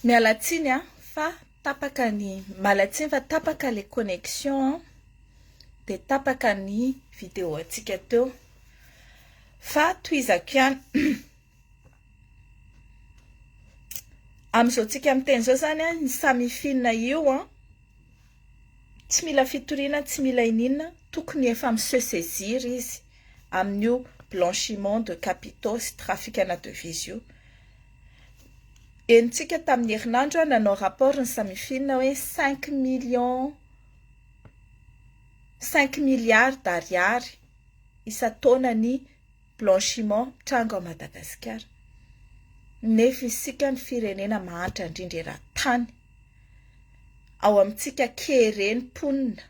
Miala tsiny an, fa tapaka ny, miala tsiny fa tapaka le connexion an, dia tapaka ny vidéo antsika teo. Fa tohizako ihany. Amin'izao tsika miteny izao izany an, ny Samifin io an, tsy mila fitoriana, tsy mila ininona, tokony efa mi-se saisir izy amin'io blanchiment de capitaux sy trafic-na devise io. Henontsika tamin'ny herinandro nanao rapport ny Samifin hoe cinq millions, cinq milliards d'ariary isan-taona ny blanchiment mitranga ao Madagasikara. Nefa isika ny firenena mahantra indrindra eran-tany. Ao amintsika kere ny mponina.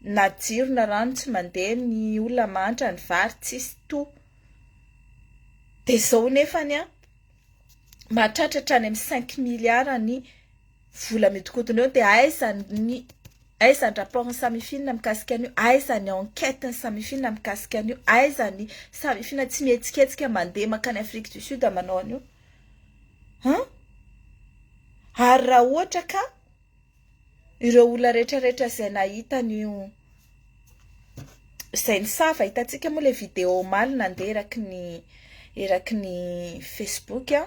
Na jiro na rano tsy mandeha, ny olona mahantra, ny vary tsisy toa. Dia izao nefany an, mahatratra hatrany amin'ny cinq milliards ny vola mihodinkodina eo, dia aiza ny aiza ny rapport ny Samifin mikasika an'io, aiza ny enquête ny Samifin mikasika an'io, aiza ny Samifin tsy mihetsiketsika mandeha mankany Afrique du Sud manao an'io? An? Ary raha ohatra ka Ireo olona rehetra rehetra izay nahita an'io izay nisava, hitantsika moa ilay vidéo omaly nandeha eraky ny eraky ny Facebook an,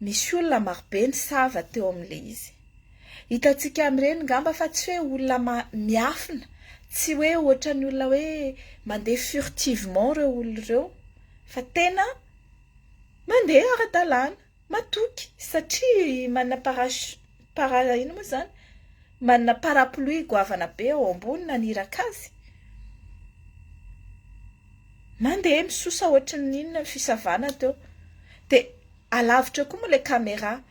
misy olona marobe nisava teo amin'ilay izy. Hitantsika amin'ireny ngamba fa tsy hoe olona ma- miafina, tsy hoe ohatran'ny olona hoe mandeha furtivement ireo olona ireo fa tena mandeha ara-dalàna. Matoky satria manana parachu- para inona moa izany? Manana parapluie goavana be ao ambony naniraka azy. Mandeha misosa ohatran'ny inona ny fisavana teo. Dia alavitra koa moa ilay caméra.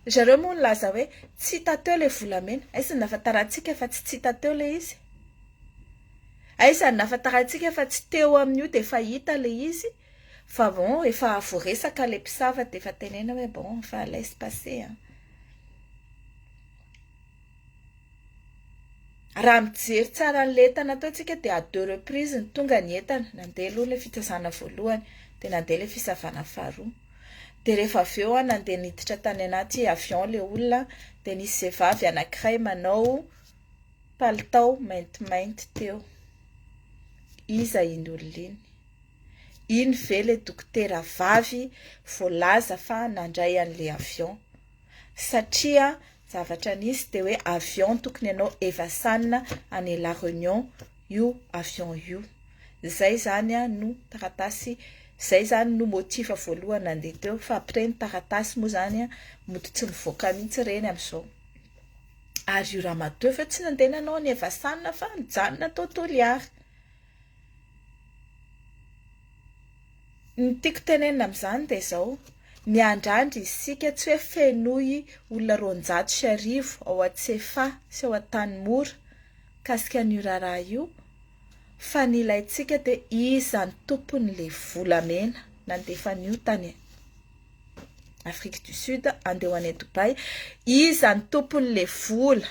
Ry zareo moa nilaza hoe tsy hita teo ilay volamena. Aiza no nahafantarantsika fa tsy tsy hita teo ilay izy? Aiza no nahafantarantsika fa tsy teo amin'io dia efa hita ilay izy? Fa bon, efa voaresaka ilay mpisava dia efa tenenina hoe bon, efa laisse passer an. Raha mijery tsara an'ilay entana teo tsika dia à deux reprises no tonga ny entana. Nandeha aloha ilay fitsazana voalohany, dia nandeha ilay fisavana faharoa. Dia rehefa avy eo an, nandeha niditra tany anaty avion ilay olona, dia nisy vehivavy anankiray manao palitao maintimainty teo. Iza iny olona iny? Iny ve le dokotera vavy voalaza fa nandray an'le avion? Satria zavatra nisy dia hoe avion tokony hanao Evasan any La Réunion io avion io. Zay zany no taratasy, zay zany no motif voalohany nandeha teo fa après ny taratasy moa zany mody tsy mivoaka mihitsy ireny amin'izao. Ary io ramatoa io fa tsy nandeha nanao ny Evasan fa nijanona tao Toliara. Ny tiako tenenina amin'izany dia izao, miandrandra isika tsy hoe fenoy olona 1200 ao Antsefahy sy ao Antanimora mikasika an'io raharaha io fa ny ilaintsika dia iza ny tompon'ilay volamena nandefa an'io tany Afrique du Sud andeha ho any Dubaï, iza ny tompon'ilay vola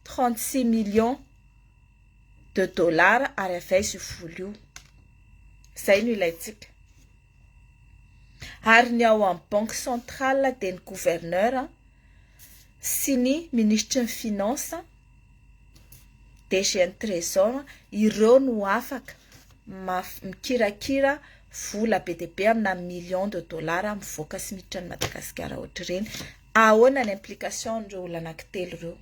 36 millions de dollars ary avy aiza io vola io? Izay no ilaintsika. Ary ny ao amin'ny banque centrale dia ny gouverneur sy ny minisitry ny finance, DG ny trésor, ireo no afaka mikirakira vola be dia be amina millions de dollars mivoaka sy miditra an'i Madagasikara ohatr'ireny. Ahoana ny implication-n'ireo olona anankitelo ireo?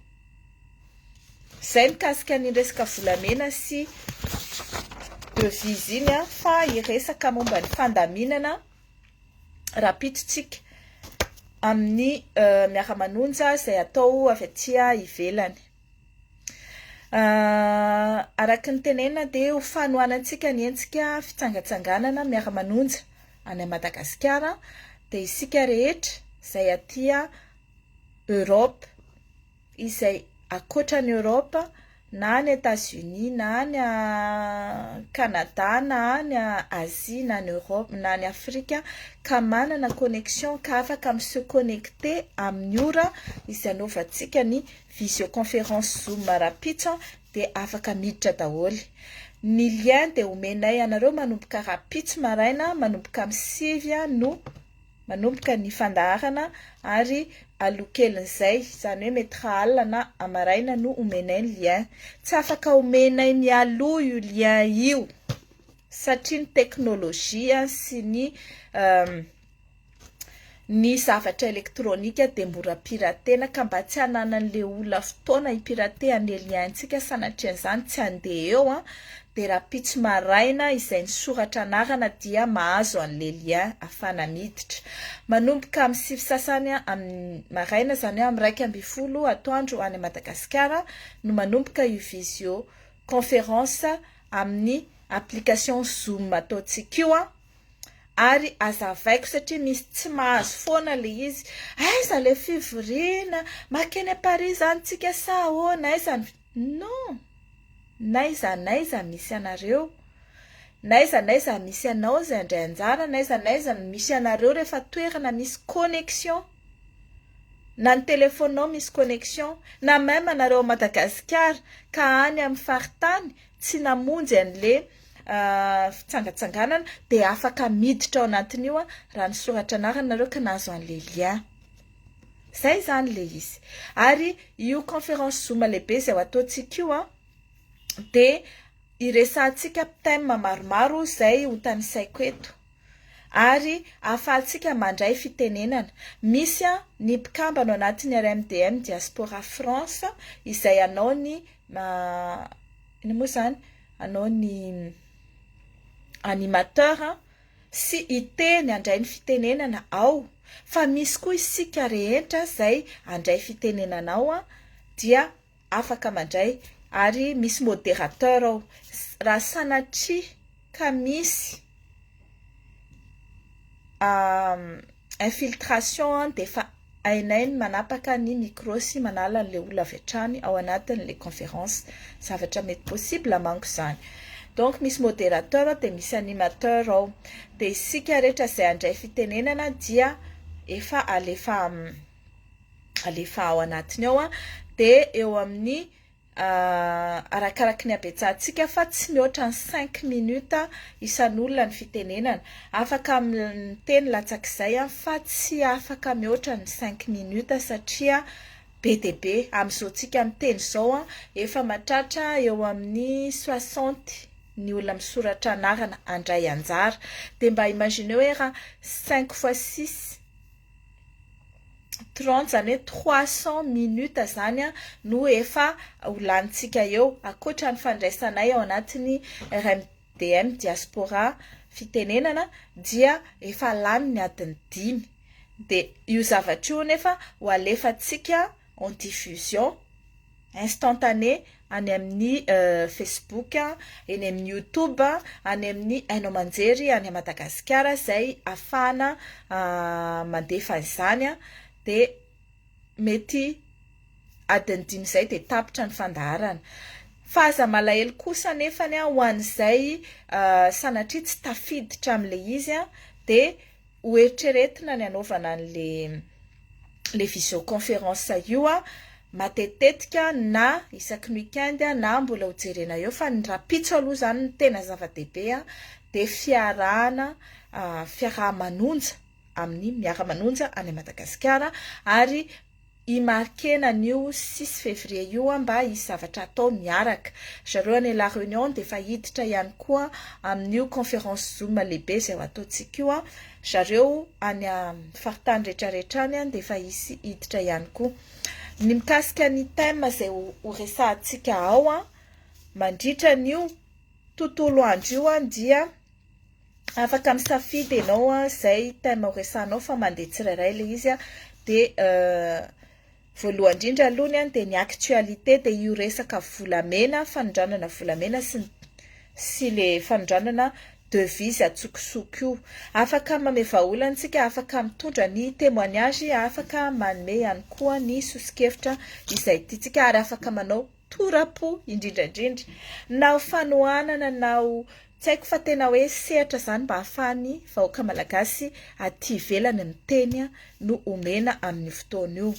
Izay mikasika ny resaka volamena sy devise iny fa hiresaka momba ny fandaminana rahampitso tsika amin'ny miara-manonja izay atao avy aty ivelany. Araka ny tenenina dia ho fanohanantsika ny hetsika fitsangatsanganana miara-manonja any Madagasikara dia isika rehetra izay aty Europe izay ankoatra an'i Europe na any Etats-Unis na any Canada na any Asie na any Europe na any Afrika ka manana connexion ka afaka mi se connecter amin'ny ora izay anaovantsika ny visioconférence zoom rahampitso dia afaka miditra daholo. Ny lien dia omenay anareo manomboka rahampitso maraina manomboka amin'ny 9 no. Manomboka ny fandaharana ary aloha kelin'izay, izany hoe mety raha alina na maraina no omenay ny lien. Tsy afaka omenay mialoha io lien io satria ny teknolojia sy ny ny zavatra elektronika dia mora piratena ka mba tsy hananan'ilay olona fotoana hi-pirater an'ilay lien-ntsika sanatrian'izany tsy handeha eo an, dia rahampitso maraina izay nisoratra anarana dia mahazo an'ilay lien ahafahana miditra. Manomboka amin'ny sivy sasany amin'ny maraina izany hoe amin'ny 11 atoandro any Madagasikara no manomboka io visio conférence amin'ny application zoom ataontsika io an. Ary azavaiko satria misy tsy mahazo foana le izy, aiza le fivoriana, makeny Paris zany tsika sa ahoana, aiza ny, non, n'aiza n'aiza misy anareo, n'aiza n'aiza misy anao izay handray anjara, n'aiza n'aiza misy anareo rehefa toerana misy connexion, na ny telefaoninao misy connexion, na même anareo ao Madagasikara ka any amin'ny faritany tsy namonjy an'le fitsangatsanganana dia afaka miditra ao anatin'io raha nisoratra anarana nareo ka nahazo an'le lien. Zay izany le izy. Ary io conférence zoom lehibe izay ho ataontsika io dia hiresahantsika thème maromaro izay ho tanisaiko eto. Ary ahafahantsika mandray fitenenana. Misy ny mpikambana ao anatin'ny RMDM Diaspora France izay hanao ny inona moa izany? Hanao ny animateur sy hiteny handray ny fitenenana ao fa misy koa isika rehetra izay handray fitenenana ao dia afaka mandray ary misy modérateur ao raha sanatria ka misy infiltration dia efa hainay ny manapaka ny micro sy manala an'ilay olona avy hatrany ao anatin'ilay conférence. Zavatra mety possible manko izany. Donc misy modérateur dia misy animateur ao. Dia isika rehetra izay handray fitenenana dia efa alefa alefa ao anatiny ao dia eo amin'ny Arakaraky ny habetsahantsika fa tsy mihoatra ny cinq minutes isan'olona ny fitenenana. Afaka miteny latsak'izay aho fa tsy afaka mihoatra ny cinq minutes satria be dia be. Amin'izao tsika miteny izao efa mahatratra eo amin'ny soixante ny olona misoratra anarana handray anjara. Dia mba imaginez hoe raha cinq fois six. 30 izany hoe 300 minutes izany no efa ho lanintsika eo, ankoatra ny fandraisanay ao anatin'ny RMDM Diaspora fitenenana dia efa lany ny adiny dimy. Dia io zavatra io nefa ho alefantsika en diffusion. Instantané any amin'ny Facebook, eny amin'ny YouTube, any amin'ny haino aman-jery any Madagasikara izay ahafahana mandefa izany dia mety adiny dimy izay dia tapitra ny fandaharana. Fa aza malahelo kosa anefany ho an'izay sanatria tsy tafiditra amin'ilay izy dia ho eritreretina ny hanaovana an'le le visioconférence io matetitetika na isaky ny week-end na mbola ho jerena eo fa ny rahampitso aloha izany no tena zava-dehibe dia fiarahana fiaraha-manonja amin'ny miara-manonja any Madagasikara ary I-marquer-na an'io six février io mba hisy zavatra atao miaraka. Zareo any La Réunion dia efa hiditra ihany koa amin'io conférence zoom lehibe izay ho ataontsika io. Zareo any faritany rehetra rehetra any dia efa hisy hiditra ihany koa. Ny mikasika ny thème izay ho resahantsika ao mandritra an'io tontolo andro io dia Afaka misafidy ianao izay thème ho resahanao fa mandeha tsirairay ilay izy dia voalohany indrindra aloha ny dia ny actualité dia io resaka volamena, fanondranana volamena sy ny sy ilay fanondranana devise antsokosoko io. Afaka mamehy vahaolana isika, afaka mitondra ny témoignage, afaka manome ihany koa ny soso-kevitra izay tiantsika ary afaka manao tora-po indrindra indrindra na ho fanohanana na ho tsy haiko fa tena hoe sehatra izany mba ahafahan'ny vahoaka malagasy aty ivelany miteny no omena amin'io fotoana io.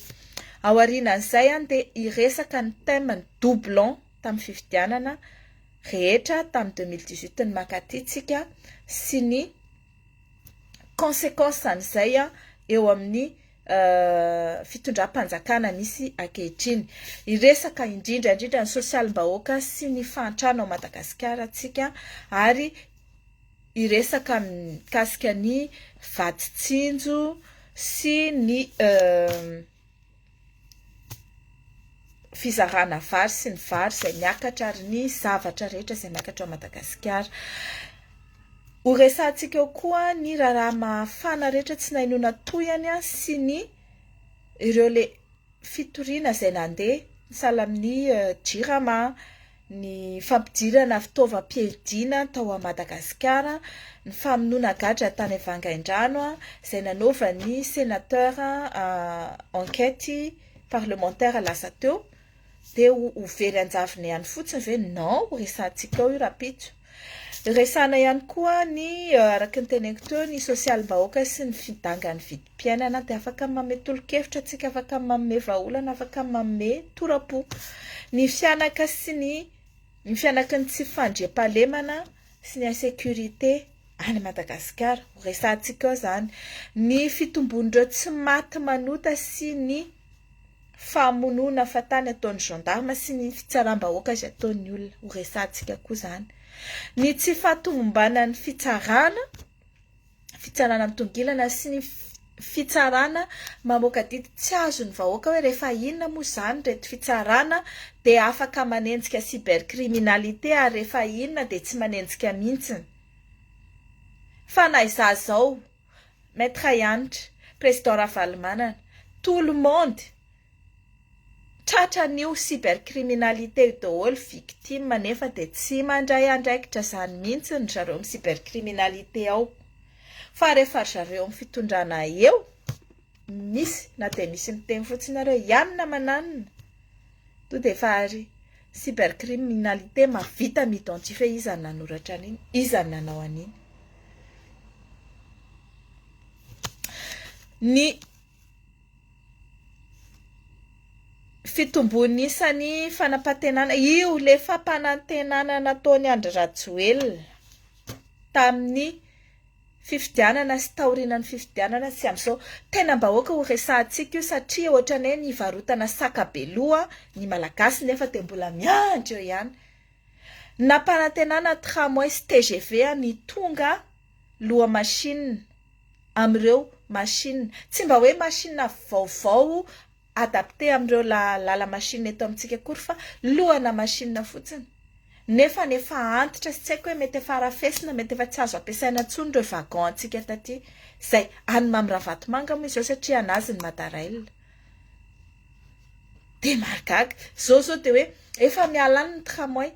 Aorianan'izay dia hiresaka ny thème ny doublon tamin'ny fifidianana rehetra tamin'ny 2018 ny mankaty tsika sy ny. conséquences an'izay eo amin'ny fitondram-panjakana misy ankehitriny. Hiresaka indrindra indrindra ny sosialim-bahoaka sy ny fahantrana ao Madagasikara tsika ary hiresaka mikasika ny vatsy tsinjo sy ny fizarana vary sy ny vary izay miakatra ary ny zavatra rehetra izay miakatra ao Madagasikara. Ho resahantsika eo koa ny raharaha mafana rehetra tsy nahenoana tohiny sy ny ireo le fitoriana izay nandeha sahala amin'ny Jirama, ny fampidirana fitaovam-piadiana tao Madagasikara, ny famonoana gadra tany Vangaindrano izay nanaovan'ny sénateur enquête parlementaire lasa teo, dia ho very an-javona ihany fotsiny ve? Non, ho resahantsika ao io rahampitso. Resahana ihany koa ny, araka ny teneniko teo, ny sosialim-bahoaka sy ny fidangan'ny vidim-piainana, dia afaka manome tolo-kevitra tsika, afaka manome vahaolana, afaka manome tora-po. Ny fianaka sy ny ny fianaky ny tsy fandriampahalemana sy ny insécurité any Madagasikara, ho resahantsika ao izany. Ny fitombon'ireo tsy maty manota sy ny famonoana fatany ataon'ny gendarme sy ny fitsaram-bahoaka izay ataon'ny olona, ho resahantsika koa izany. Ny tsy fahatomombanan'ny fitsarana, fitsarana mitongilana sy ny fitsarana mamoaka didy tsy azon'ny vahoaka hoe rehefa inona moa izany ireto fitsarana dia afaka manenjika cybercriminalité ary rehefa inona dia tsy manenjika mihitsiny. Fa na izaho izao, Maître Hanitra, Président Ravalomanana, tout le monde tratran'io cybercriminalité io daholo, victime nefa dia tsy mandray andraikitra izany mihitsy ry zareo amin'ny cybercriminalité ao. Fa rehefa ry zareo amin'ny fitondrana eo, misy na dia misy miteny fotsiny ary hoe ianona mananona, to dia efa ary cybercriminalité mahavita mi-identifier iza no nanoratra an'iny, iza no nanao an'iny. Ny fitombon'ny isan'ny fanampantenana, io le fampanantenana nataon'i Andry Rajoelina tamin'ny fifidianana sy taorianan'ny fifidianana sy amin'izao. Tenam-bahoaka ho resahantsika io satria ohatran'ny hoe nivarotana saka be loha ny Malagasy nefa dia mbola miandry eo ihany. Nampanantenana tramway sy tgv ny tonga loha machine amin'ireo machine. Tsy mba hoe machine vaovao adapté amin'ireo lala machine eto amintsika akory fa lohana machine fotsiny. Nefa ny efa antitra sy tsy haiko hoe mety efa arafesina, mety efa tsy azo ampiasaina intsony ireo wagon antsika taty. Izay any Mamy Ravatomanga moa izao satria an'azy ny Madarail. Dia mahagaga. Izao izao dia hoe efa miala any ny tramway.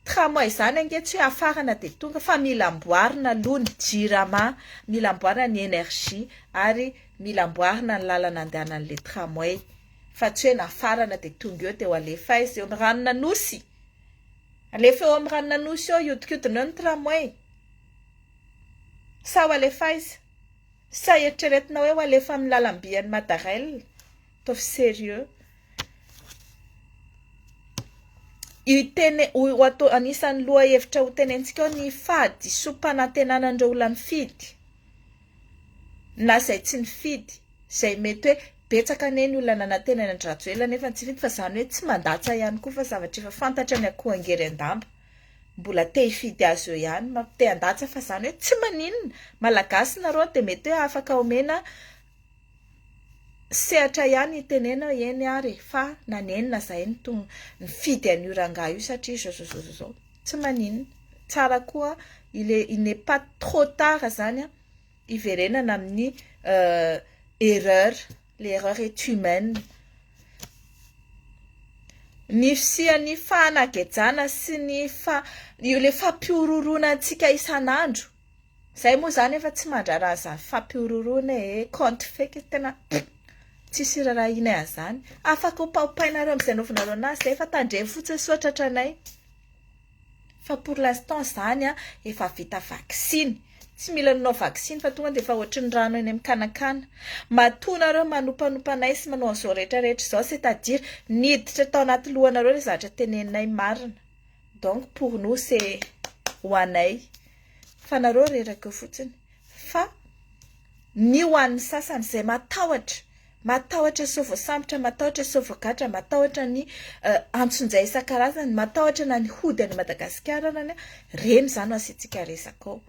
Tramway izany ange tsy hoe hafarana dia tonga fa mila amboarina aloha ny jirama, mila amboarina ny energie ary mila amboarina ny lalana andehanan'ilay tramway fa tsy hoe nafarana dia tonga eo dia ho alefa aiza? Eo amin'ny ranon'Anosy? Alefa eo amin'ny ranon'Anosy eo hiodikodina eo ny tramway? Sa ho alefa aiza? Sa eritreretina hoe ho alefa amin'ny lalam-by an'i Madarail? Ataovy sérieux. Io teny ho atao anisan'ny lohahevitra ho tenentsika ao ny fahadisoam-panantenana an'ireo olona nifidy na izay tsy nifidy, izay mety hoe betsaka anie ny olona nanantena an'i Andry Rajoelina nefa tsy nifidy fa izany hoe tsy mandatsa ihany koa fa zavatra efa fantatra ny akoho angery an-damba mbola te hifidy azy eo ihany, te handatsa fa izany hoe tsy maninona, Malagasy nareo dia mety hoe afaka omena sehatra ihany hitenena hoe eny ary e, fa nanenina zahay nifidy an'io rangahy io satria izao izao izao izao. Tsy maninona. Tsara koa, il est, il n'est pas trop tard zany hiverenana amin'ny erreur, l'erreur est humaine. Ny fisian'ny fanagejana sy ny fa, io le fampihorohoroana antsika isan'andro. Zay moa zany efa tsy mandrara an'izany fampihorohoroana ee, compte fake tena tsisy irarahianay an'izany. Afaka opaopainareo amin'izay anaovanareo anazy zay fa tandremo fotsiny sao tratranay. Fa pour l'instant zany an, efa vita vaksiny. Tsy mila nanao vaksiny fa tonga dia efa ohatry ny rano eny amin'ny kanakana. Matoa nareo manompanopa anay sy manao an'izao rehetra rehetra izao, c'est à dire niditra tao anaty lohanareo ilay zavatra teneninay marina. Donc pour nous c'est ho anay. Fa nareo reraka eo fotsiny. Fa. Ny ho an'ny sasany izay matahotra, matahotra sao voasambotra, matahotra sao voagadra, matahotra ny antsonjay isan-karazany, matahotra na ny hody any Madagasikara arany, ireny izany no asiantsika resaka ao.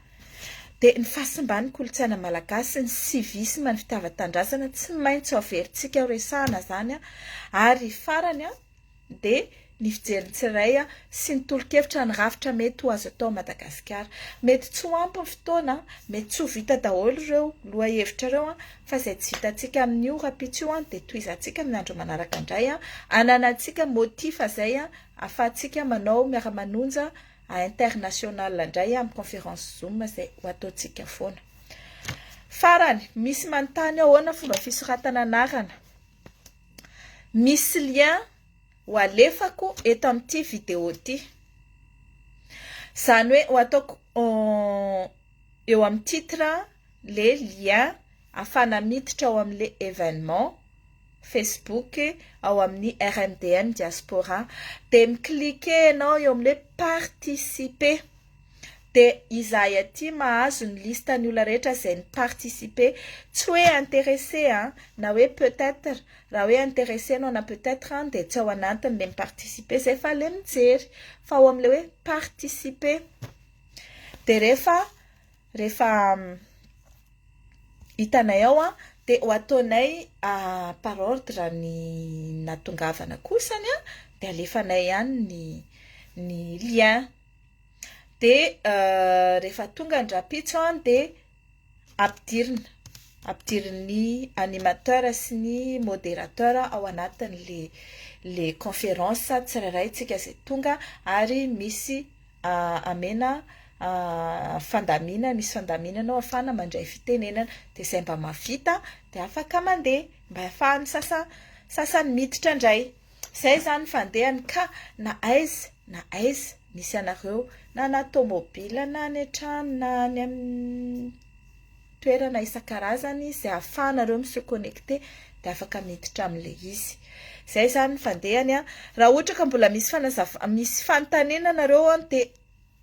Dia ny fahasimban'ny kolontsaina malagasy, ny civisme, ny fitiavan-tanindrazana, tsy maintsy ho averintsika ho resahana izany ary farany dia ny fijerin'ny tsirairay sy ny tolo-kevitra ny rafitra mety ho azo atao Madagasikara. Mety tsy ho ampy ny fotoana, mety tsy ho vita daholo ireo lohahevitra ireo fa izay tsy vitantsika amin'io rahampitso io dia tohizantsika amin'ny andro manaraka indray hananantsika motif izay ahafahantsika manao miara-manonja à international indray amin'ny conférence zoom izay ho ataontsika foana. Farany, misy manontany ahoana fomba fisoratana anarana. Misy lien ho alefako eto amin'ity vidéo ity. Izany hoe ho ataoko eo amin'ny titre le lien ahafahana miditra ao amin'le événement Facebook ao amin'ny RMDM Diaspora. Dia mi-cliquer ianao eo amin'le participer. Dia izahay aty mahazo ny liste ny olona rehetra izay ni-participer. Tsy hoe intéressé an, na hoe peut-être, raha hoe intéressé ianao na peut-être an, dia tsy ao anatin'ilay mi-participer izay fa ilay mijery, fa ao amin'ilay hoe participer. Dia rehefa rehefa hitanay ao an, dia ho ataonay par ordre ny nahatongavana kosany an, dia alefanay ihany ny ny lien. Dia rehefa tonga ny rahampitso an dia ampidirina, ampidirin'ny animateur sy ny modérateur ao anatin'le le conférence tsirairay tsika izay tonga ary misy amena fandaminana, misy fandaminana ao ahafahana mandray fitenenana, dia izay mba mahavita dia afaka mandeha mba ahafahan'ny sasa- sasany miditra indray. Izay izany ny fandehany ka na aiza na aiza misy anareo na anaty tômôbila na any an-trano na any amin'ny toerana isan-karazany izay ahafahanareo mi-se connecter dia afaka miditra amin'ilay izy. Izay izany ny fandehany an. Raha ohatra ka mbola misy fanazav- misy fanontaniana nareo an dia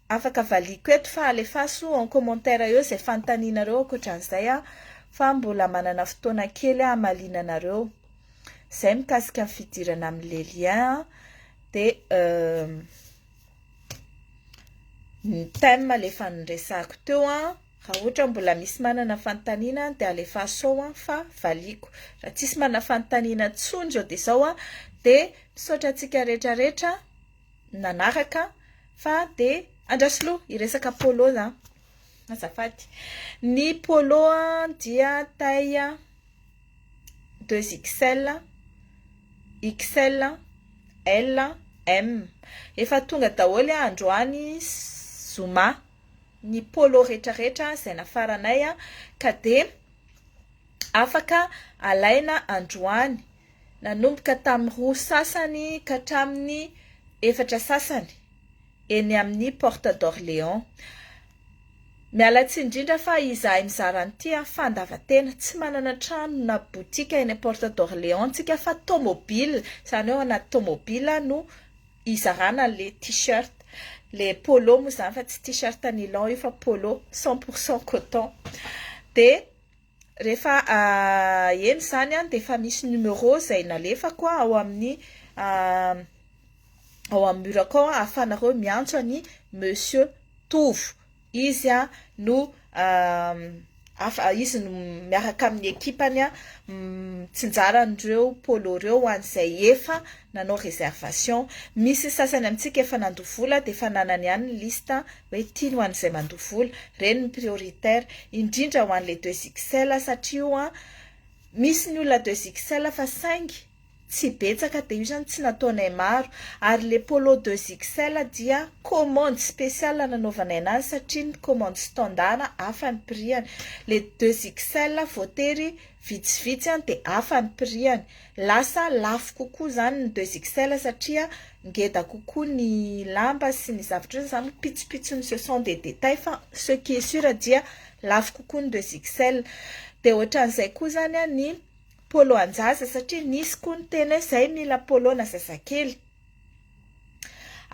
Afaka valiako eto fa alefaso en commentaire eo izay fanontanianareo ankoatran'izay aho fa mbola manana fotoana kely aho hamaliana anareo. Izay mikasika ny fidirana amin'le lien an, dia ny thème le efa noresahako teo an, raha ohatra mbola misy manana fanontaniana dia alefaso ao an fa valiako. Raha tsisy manana fanontaniana intsony izao dia izao an, dia misaotra antsika rehetra rehetra. nanaraka fa dia andraso loha hiresaka polo za azafady ny polo dia taille 2XL XL L M efa tonga daholo androany zoma ny polo rehetrarehetra izay nafaranay ka dia afaka alaina androany nanomboka tamin'ny roa sasany ka hatramin'ny efatra sasany eny amin'ny Porte d'Orléans. Miala tsiny indrindra fa izahay mizara an'ity an, fandavan-tena, tsy manana trano na boutique eny Porte d'Orléans tsika fa tomobile, izany hoe ao anaty tomobile no izarana an'le t-shirt, le polo moa izany fa tsy t-shirt nylon io fa polo 100% coton. Dia Rehefa eny izany an, dia efa misy numéro izay nalefako ao amin'ny ao amin'ny mur-ko ao ahafahanareo miantso an'i Monsieur Tovo. Izy no afa izy no miaraka amin'ny ekipany mitsinjara an'ireo polo ireo ho an'izay efa nanao réservation. Misy sasany amintsika efa nandoa vola dia efa nanana ihany ny liste hoe ity no an'izay mandoa vola, ireny ny prioritaire, indrindra ho an'ilay 2XL satria io an, misy ny olona 2XL fa saingy tsy betsaka dia io izany tsy nataonay maro, ary ilay polo 2XL dia commande spéciale nanaovanay anazy satria ny commande standard hafa ny prix-ny, ilay 2XL voatery vitsivitsy an dia hafa ny prix-ny, lasa lafo kokoa izany ny 2XL satria ngeda kokoa ny lamba sy ny zavatra ohatr'izany, izany hoe pitsopitsony ce sont des détails fa ce qui est sûr dia lafo kokoa ny 2XL, dia ohatran'izay koa izany an ny polo an-jaza satria nisy koa ny teny hoe izay mila polo na zazakely,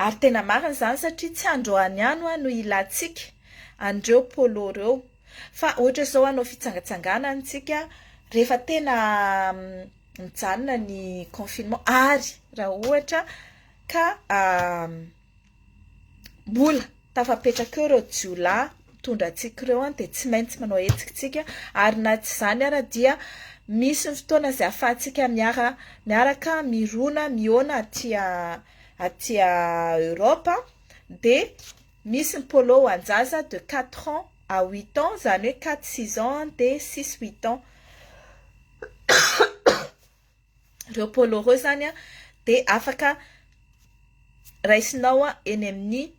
ary tena marina izany satria tsy androany ihany hoa no ilantsika an'ireo polo ireo. Fa ohatra izao hanao fitsangatsanganana isika rehefa tena mijanona ny confinement ary raha ohatra ka mbola tafapetraka eo ireo jiolahy mitondra antsika ireo dia tsy maintsy manao hetsika isika ary na tsy izany ara dia misy ny fotoana izay ahafahantsika miara miaraka mirona mihaona aty aty Europe dia misy ny polo ho an-jaza de quatre ans à huit ans izany hoe quatre six ans dia six huit ans. Ireo polo ireo izany dia afaka raisinao eny amin'ny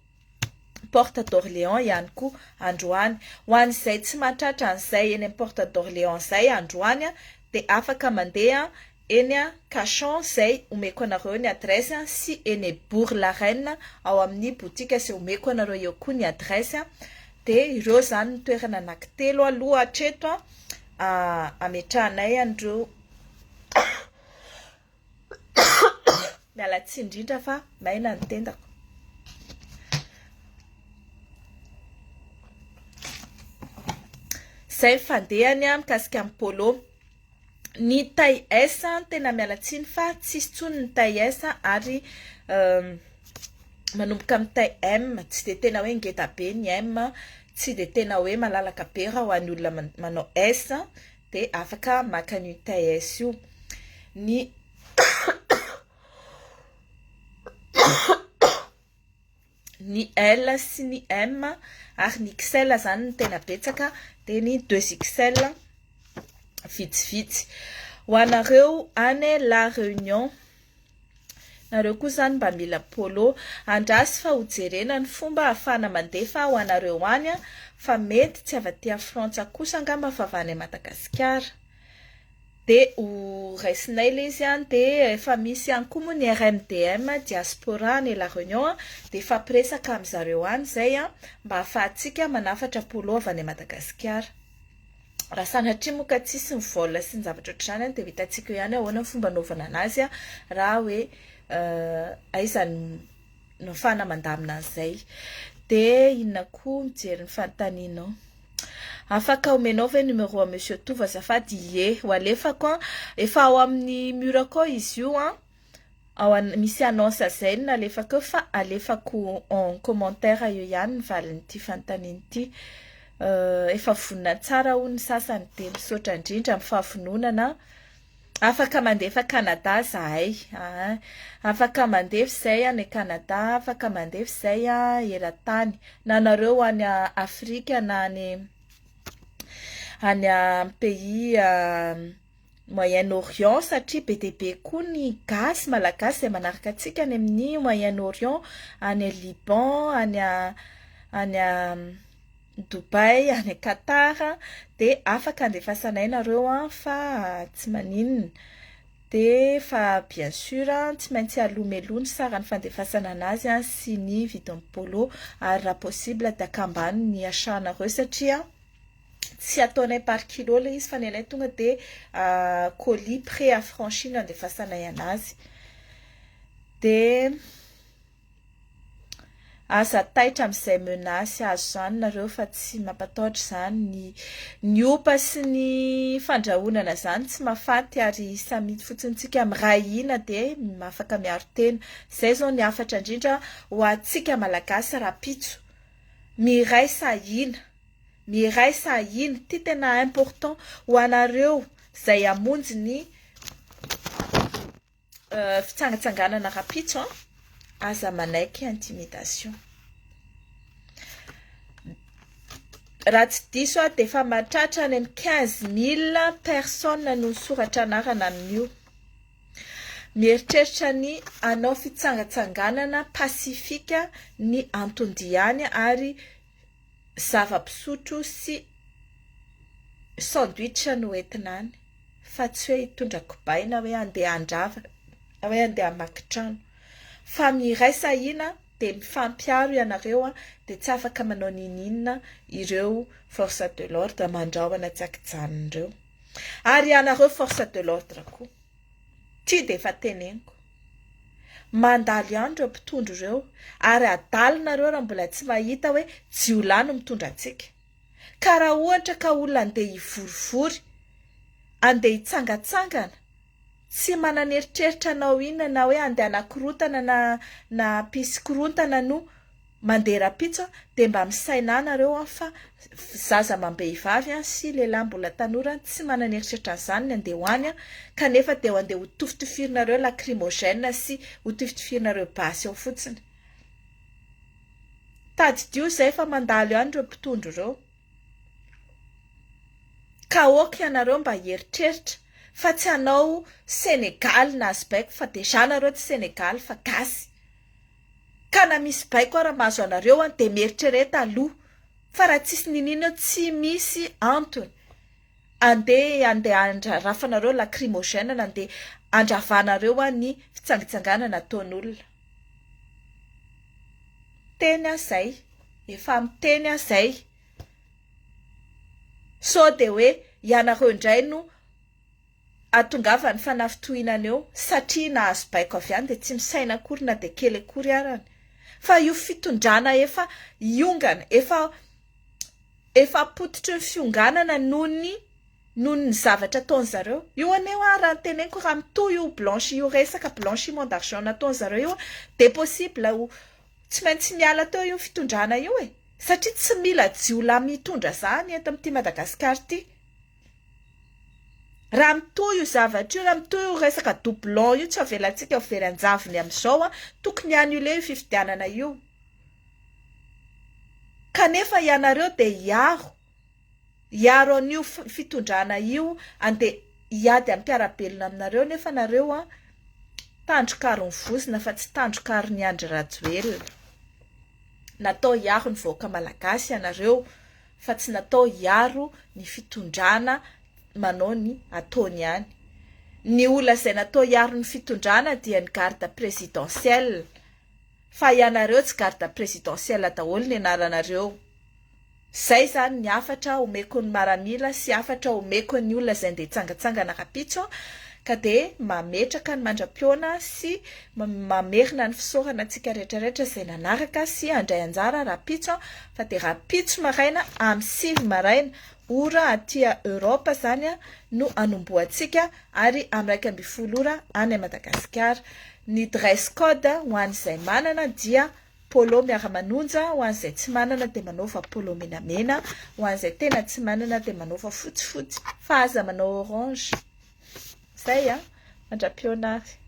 Porte d'Orléans ihany koa androany. Ho an'izay tsy mahatratra an'izay eny amin'ny Porte d'Orléans izay androany dia afaka mandeha eny Cachan izay omeko anareo ny adresse sy eny Bourg la Reine ao amin'ny boutique izay omeko anareo eo koa ny adresse dia ireo izany ny toerana anankitelo aloha hatreto ametrahanay an'ireo Miala tsiny indrindra fa maina ny tendako. Izay ny fandehany mikasika ny polo. Ny taille S tena miala tsiny fa tsisy intsony ny taille S ary manomboka amin'ny taille M, tsy dia tena hoe ngeda be ny M, tsy dia tena hoe malalaka be raha ho an'ny olona manao S. dia afaka maka an'io taille S io. Ny ny L sy ny M ary ny XL zany no tena betsaka dia ny 2XL vitsivitsy. Ho anareo any La Réunion, nareo koa zany mba mila polo. Andraso fa ho jerena ny fomba ahafahana mandefa ho anareo any fa mety tsy avy aty Frantsa kosa angamba fa avy any Madagasikara. Dia ho raisinay ilay izy an, dia efa misy ihany koa moa ny RMDM diaspora any La Réunion dia hifampiresaka amin-dry zareo any izay mba ahafahantsika manafatra polo avy any Madagasikara. Raha sanatria moa ka tsisy ny vol sy ny zavatra ohatr'izany dia ho hitantsika eo ihany ahoana ny fomba anaovana anazy raha hoe aiza no ahafahana mandamina an'izay. Dia inona koa mijery ny fanontanianao. Afaka omenao ve numéro an'i Monsieur Tovo azafady? Ie, ho alefako an. Efa ao amin'ny mur-ko ao izy io an. Ao an, misy annonce zay no nalefako eo fa alefako en commentaire eo ihany ny valin'ity fanontaniana ity. Efa vonona tsara hono ny sasany dia misaotra indrindra amin'ny fahavononana. Afaka mandefa Canada zahay aa. Afaka mandefa izay any Canada, afaka mandefa izay eran-tany. Na nareo any Afrika na any any amin'ny pays Moyen Orient satria be dia be koa ny gasy malagasy izay manaraka antsika any amin'ny Moyen Orient, any Liban, any any Dubaï, any Qatar dia afaka andefasanay nareo an fa tsy maninona. Dia fa bien sûr tsy maintsy aloa mialoha ny saran'ny fandefasana anazy sy ny vidin'ny polo ary raha possible dia akambano ny achat-nareo satria Tsy ataonay par kilo ilay izy fa ny anay tonga dia colis pré-affranchi no andefasanay anazy. Dia aza taitra amin'izay menace azo izany nareo fa tsy mampatahotra izany. Ny ny opa sy ny fandrahonana izany tsy mahafaty ary samia fotsiny tsika miray hina dia afaka miaro tena. Izay izao ny hafatra indrindra ho antsika Malagasy rahampitso. Miraisa hina. Miraisa hina, ity tena important ho anareo izay hamonjy ny fitsangatsanganana rahampitso an, aza manaiky intimidation. Raha tsy diso aho dia efa mahatratra any amin'ny 15 000 personnes no nisoratra anarana amin'io. Mieritreritra ny hanao fitsangatsanganana pacifique ny anton-diany ary zava-pisotro sy sandwich no entina any fa tsy hoe hitondra kibay na hoe handeha handrava na hoe handeha hamaky trano fa miraisa hina dia mifampiaro ianareo dia tsy afaka manao n'inon'inona ireo force de l'ordre mandrahona tsy ankijanona ireo ary ianareo force de l'ordre koa Ty dia efa teneniko. Mandalo ihany ireo mpitondra ireo ary adala nareo raha mbola tsy mahita hoe jiolahy no mitondra antsika. Ka raha ohatra ka olona andeha hivorivory, andeha hitsangatsangana, tsy manana eritreritra hanao inona na hoe andeha hanakorotana na na hampisy korontana no mandeha rahampitso dia mba misainà nareo an fa zaza amam-behivavy an sy lehilahy mbola tanora tsy manana eritreritra an'izany ny andeha ho any an kanefa dia ho andeha ho tifitifirinareo lacrymogène sy ho tifitifirinareo basy ao fotsiny. Tadidio izay fa mandalo ihany ireo mpitondra ireo. Ka ok ianareo mba hieritreritra fa tsy hanao Senegaly na Azbek fa déjà nareo tsy Senegaly fa gasy. Ka na misy baiko ara mahazo anareo an dia mieritrereta aloha fa raha tsisy niniana eo tsy misy antony andeha andeha andrarafanareo lacrymogène na andeha andravanareo an ny fitsangitsanganana ataon'olona. Teny aho zay, efa miteny aho zay. Sao dia hoe ianareo indray no ahatongavan'ny fanafitohinana eo satria nahazo baiko avy any dia tsy misaina akory na dia kely akory arany fa io fitondrana efa hiongana efa efa pototry ny fionganana noho ny noho ny zavatra ataon'zareo io anie hoa raha ny teneniko raha mitohy io blanchi io resaka blanchiment d'argent nataon'zareo io dia possible ho tsy maintsy miala teo io fitondrana io e satria tsy mila jiolahy mitondra zany eto amin'ity Madagasikara ity. Raha mitohy io zavatra io, raha mitohy io resaka doublon io, tsy avelantsika ho very an-javony amin'izao an, tokony annuler io fifidianana io. Kanefa ianareo dia hiaro, hiaro an'io fitondrana io, andeha hiady amin'ny mpiara-belona aminareo nefa nareo an, tandrokaron'ny vozona fa tsy tandrokaron'i Andry Rajoelina. Natao hiaro ny vahoaka malagasy ianareo. fa tsy natao hiaro ny fitondrana manao ny ataony ihany. Ny olona izay natao hiaro ny fitondrana dia ny garde présidentielle fa ianareo tsy garde présidentielle daholo ny anaranareo. Zay izany ny hafatra omeko ny maramila sy hafatra omeko ny olona izay andeha hitsangatsangana rapitso ka dia mametraka ny mandra-pihaona sy mamerina ny fisaorana antsika rehetra rehetra izay nanaraka sy handray anjara rahampitso fa dia rahampitso maraina amin'ny 9 maraina ora aty Europe izany no hanombohantsika ary amin'ny 11 ora any Madagasikara. Ny dress code ho an'izay manana dia polo miara-manonja, ho an'izay tsy manana dia manaova polo menamena, ho an'izay tena tsy manana dia manaova fotsifotsy fa aza manao orange. Zay an! Mandra-pihaona ary.